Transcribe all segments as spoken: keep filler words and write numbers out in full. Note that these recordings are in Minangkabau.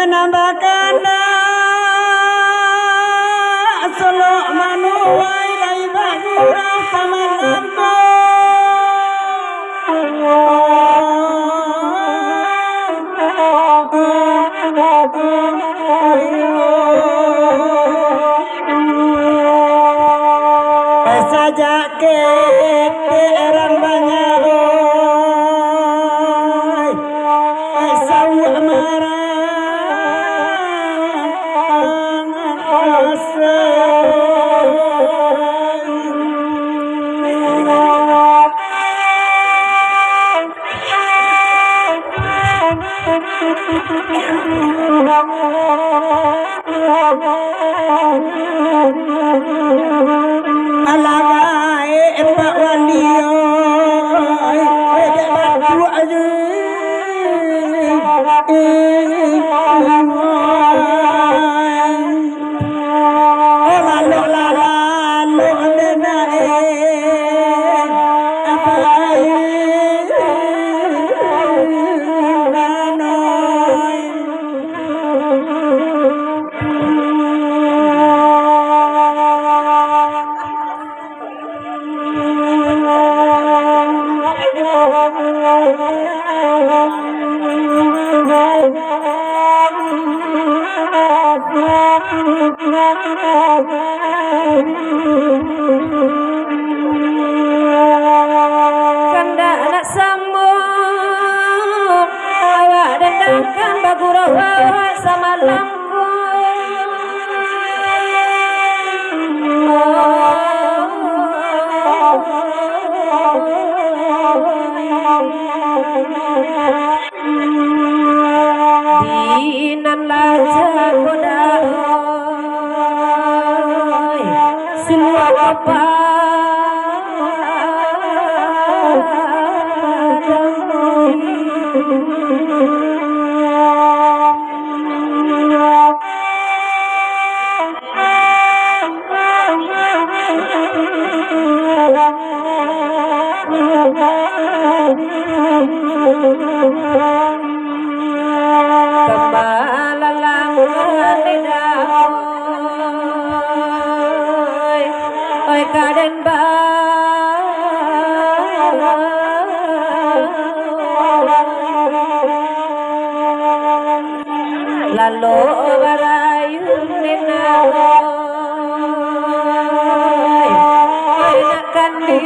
Nan bakandak solok manuai, lai bagurau samalam ko. Sajak ketek urang banyak, oi, sauak marang. Alah gaek Pak Wali, oi, oi, dek batuk aja. Lalok lah, lalok lah, eh. Apa air ranoi. Kandak nak sambung, awak dendangkan bagurau awak samalam. Di nan lah jago dahoi, suluah Kambalalang lidah, oi, oi, kaden ba. Lalu barayun di namo, oi, nak kandil.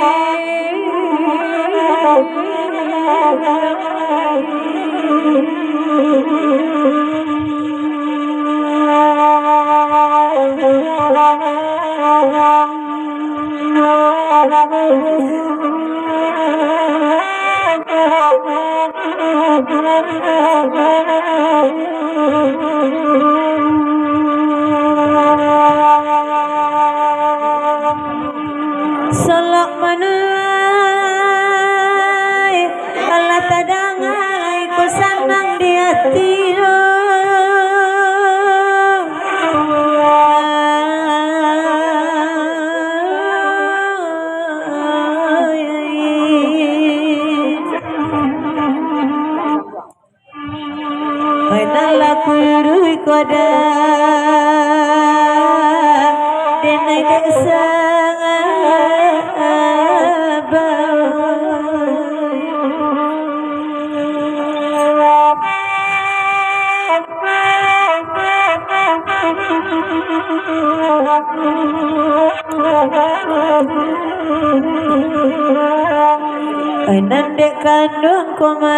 Solok manuai, alah tadanga, iko sanang di ati. Oi, nan lah kuruih koda, denai dek sangabau. Ai nan dek kanduang ko mah,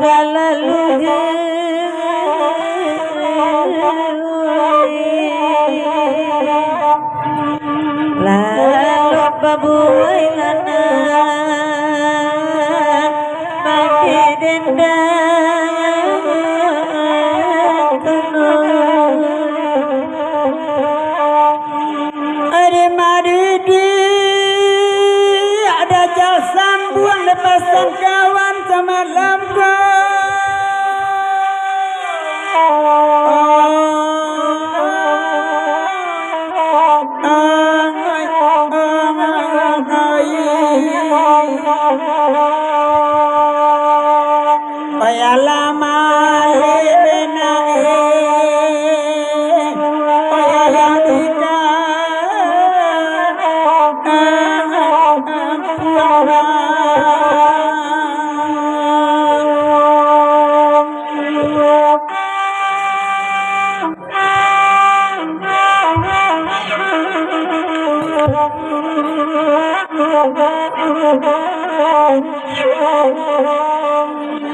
talalu jauah. Lalok babuai lanang, mati dendam. Ari madidik, ada ja sambuang lepasan kawan samalam ko.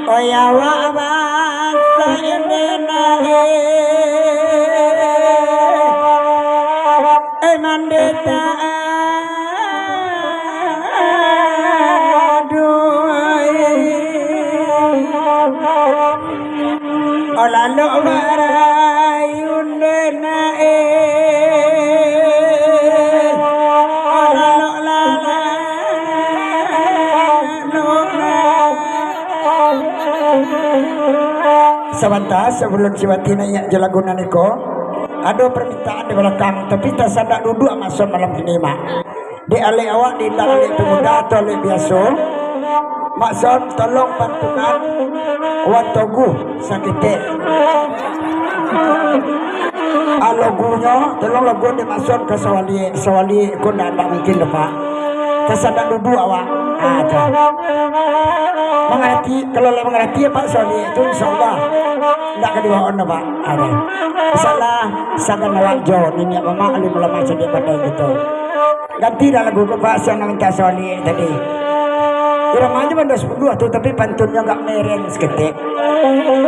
Oi awak bangsa Indonesia, eh, mandeta aduh. Olalok barayu ndenae, olalok lalano. Sabanta, sabalun Siwati naiak jo lagu nan iko, ado parmintaan di balakang, tapi tasadak duduak maso malam kini, Mak. Dek alek awak, dek indak alek pemuda atau alek biaso, Mak Son, tolong bantukan Wan Toguh saketek. Ah, lagunyo, tolong lagu dek Mak Son ka Sawaliek. Sawaliek ko ndak, ndak mungkin doh, Pak. Tasadak duduak awak. Ah, tu. Mangarati, kalau lah mangarati, ya, Pak, Sawaliek tu, insyaallah ndak ka dibaok doh, Pak. Ada. Insyaallah, sagan awak jo niniak mamak, alim ulama cadiak pandai kito. Ganti dah lagu ko, Pak, siang nak mintak Sawaliek tadi. Iramanyo banda sapuluah tu, tapi pantunnyo agak mereng saketek.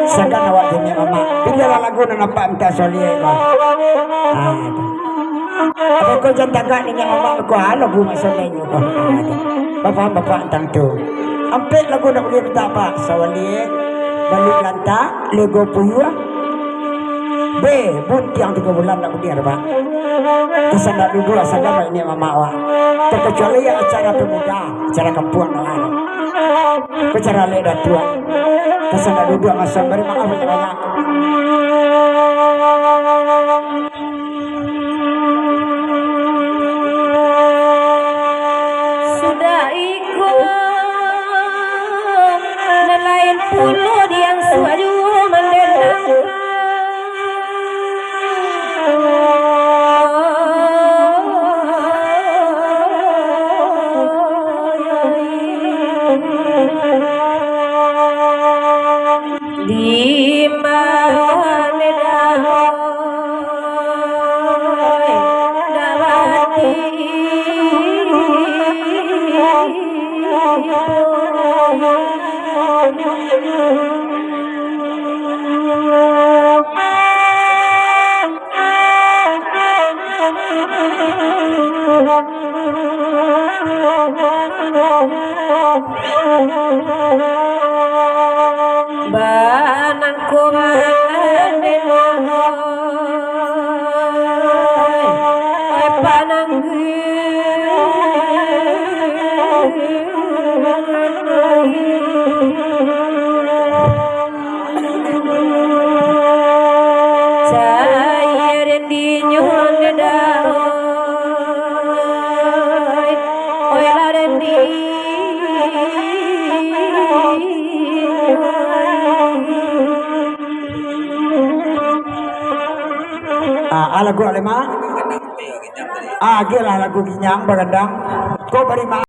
Sagan awak jo niniak mamak. Pilihlah lagu nan apak mintak Sawaliek ko. Ah, tu. Apo ko jan tagak niniak mamak ko, ah, lagu mak Sawaliek ko. Ah, tu. Bapaham bapak tantang tu. Ampek lagu nak buliah mintak, Pak. Sawaliek, Baluik Lantak, Lego Puyuah. Be, buntiang tigo bulan ndak buliah doh, Pak. Tasadak duduak sagan awak niniak mamak awak. Terkecuali ya acara pemuda, acara kampuang doh. Acara alek datuak. Tasadak duduak maso, bari maaf banyak-banyak. Sudah iko, nan lain pulo diansuak juo mandendang. Di mana dah, oi, dah mati. Banangko mangan dek mahoi, pananggi. Cayia den dinyo ndedaoi, oi lah den di. Ah, ah, lagu Alema. Ah, agiahlah lagu Ginyang Bagandang. Ko bari ma-